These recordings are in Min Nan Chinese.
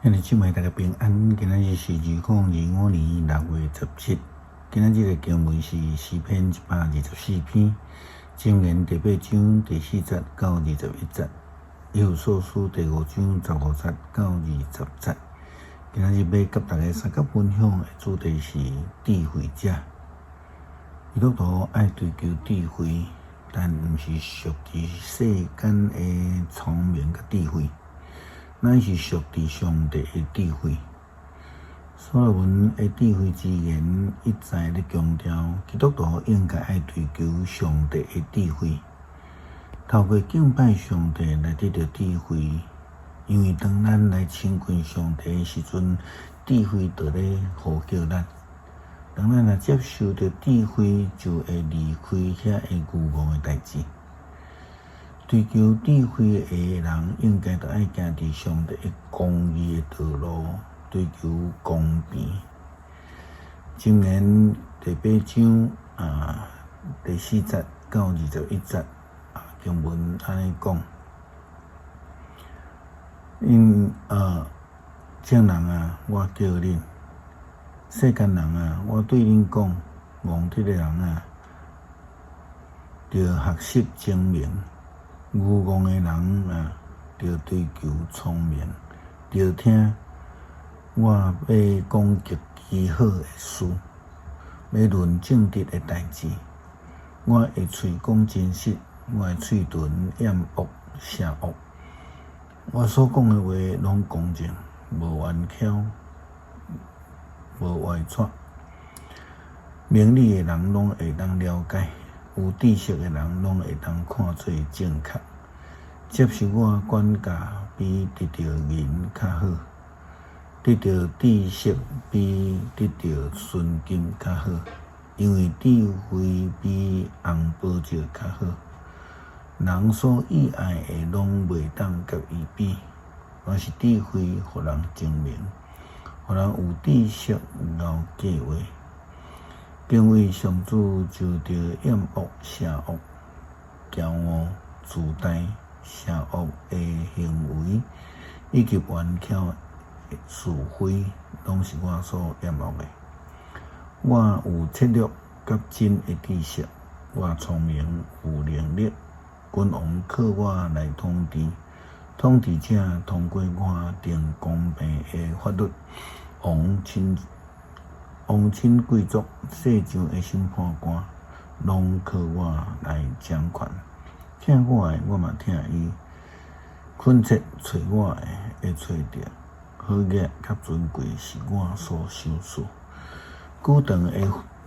兄弟姊妹，大家平安。今仔日是2025年6月17。今仔日的經文是詩篇124篇，箴言第八章第四節到21節，以弗所書第五章15節到20節。今仔日欲佮大家相佮分享的主題是智慧者。基督徒愛追求智慧，但毋是屬佇世間的聰明佮智慧。乃是屬佇上帝的智慧。所羅門的智慧之言一再咧強調，基督徒應該愛追求上帝的智慧，透過敬拜上帝來得著智慧。因為當咱來親近上帝的時陣，智慧就咧呼叫咱。當咱若接受著智慧，就會離開遐个愚戇的代誌。追求智慧的人，應該著愛行佇上帝的公義的道路，追求公平。箴言第八章第四節到21節經文按呢講：𪜶眾人啊，我叫恁；世間人啊，我對恁講，戇直的人啊，著學習精明。愚戇的人啊，著追求聰明，著聽我欲講極其好的事，欲論正直的代誌。我的喙講真實，我的喙唇厭惡邪惡。我所講的話攏公正，無冤巧，無歪曲。明理的人攏會當了解，有知識的人攏會當看做正確。接受我管教比得著銀較好，得著知識比得著純金較好，因為智慧比紅寶石較好。人所喜愛的攏袂當佮伊比，若是智慧予人精明，予人有知識𠢕計畫。敬畏上主就著厭惡邪惡、驕傲、自大、邪惡的行為，以及冤巧的是非，攏是我所厭惡的。我有策略佮真的知識，我聰明有能力，君王靠我來統治，統治者通過我定公平的法律，王親貴族、世上的審判官，攏靠我來掌權。疼我的，我嘛疼伊；懇切揣我的，會揣著。好額佮尊貴是我所賞賜，久長的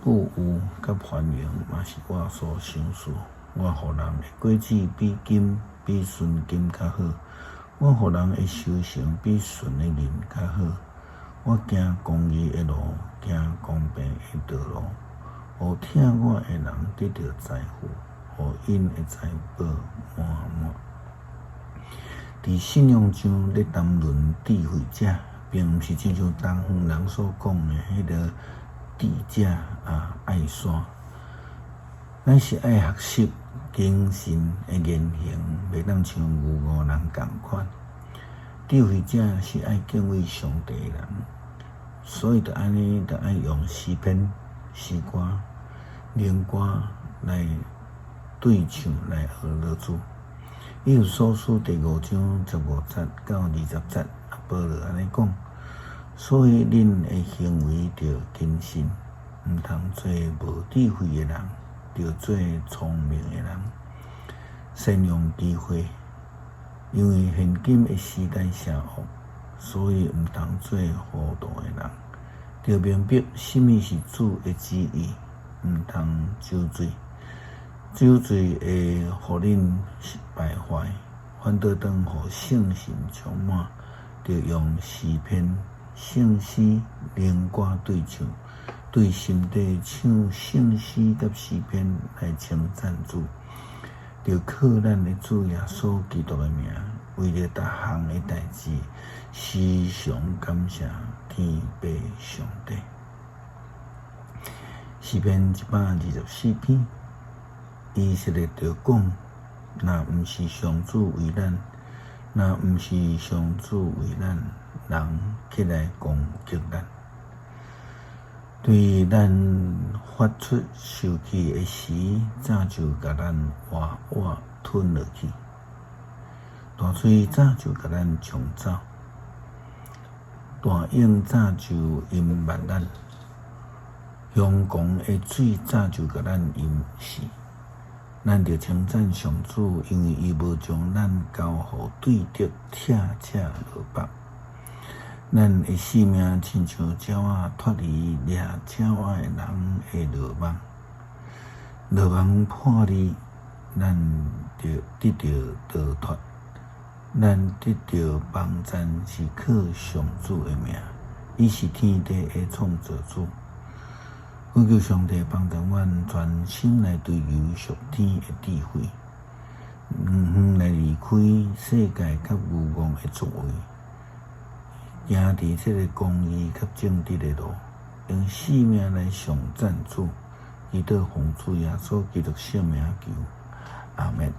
富裕佮繁榮嘛是我所賞賜。我予人的果子比金、比純金較好，我予人的收成比純的銀較好。我行公義的路，行公平的道路，予疼我的人得著財富，予𪜶的財寶滿滿。佇信仰上咧談論智慧者，並毋是親像東方人所講的彼个智者愛山，咱是愛學習謹慎的言行，袂當像愚戇人仝款。智慧者是愛敬畏上帝的人，所以著按呢，著愛用詩篇、詩歌、靈歌來對唱來學樂主。以弗所書第五章15節到20節，保羅按呢講：所以恁的行為著謹慎，毋通做無智慧的人，著做聰明的人，善用機會。因為現今的時代邪惡，所以毋通做糊塗的人，著明白啥物是主的旨意，毋通酒醉，酒醉會予恁敗壞，反倒當予聖神充滿，著用詩篇、聖詩、靈歌對唱，對心底唱聖詩佮詩篇來稱讚主。著靠咱的主耶穌基督的名，為著逐項的代誌，時常感謝天父上帝。詩篇124篇，以色列著講：若毋是上主為咱，若毋是上主為咱，人起來攻擊咱。對咱發出受氣的時，早就共咱活活吞落去；大錘早就共咱衝走，大湧早就淹沒咱，凶狂的水早就共咱淹死。咱著稱讚上主，因為伊無將咱交予對敵拆車落腹。咱的性命親像鳥仔脫離掠鳥仔的人的羅網，羅網破裂，咱就得著逃脫。咱得著幫贊是靠上主的名，伊是天地的創造主。懇求上帝幫助阮專心來追求屬天的智慧，遠遠來離開世界佮愚戇的作為，行佇這个公義佮正直的路，用性命來頌讚主，祈禱奉主耶穌基督聖名求，阿們。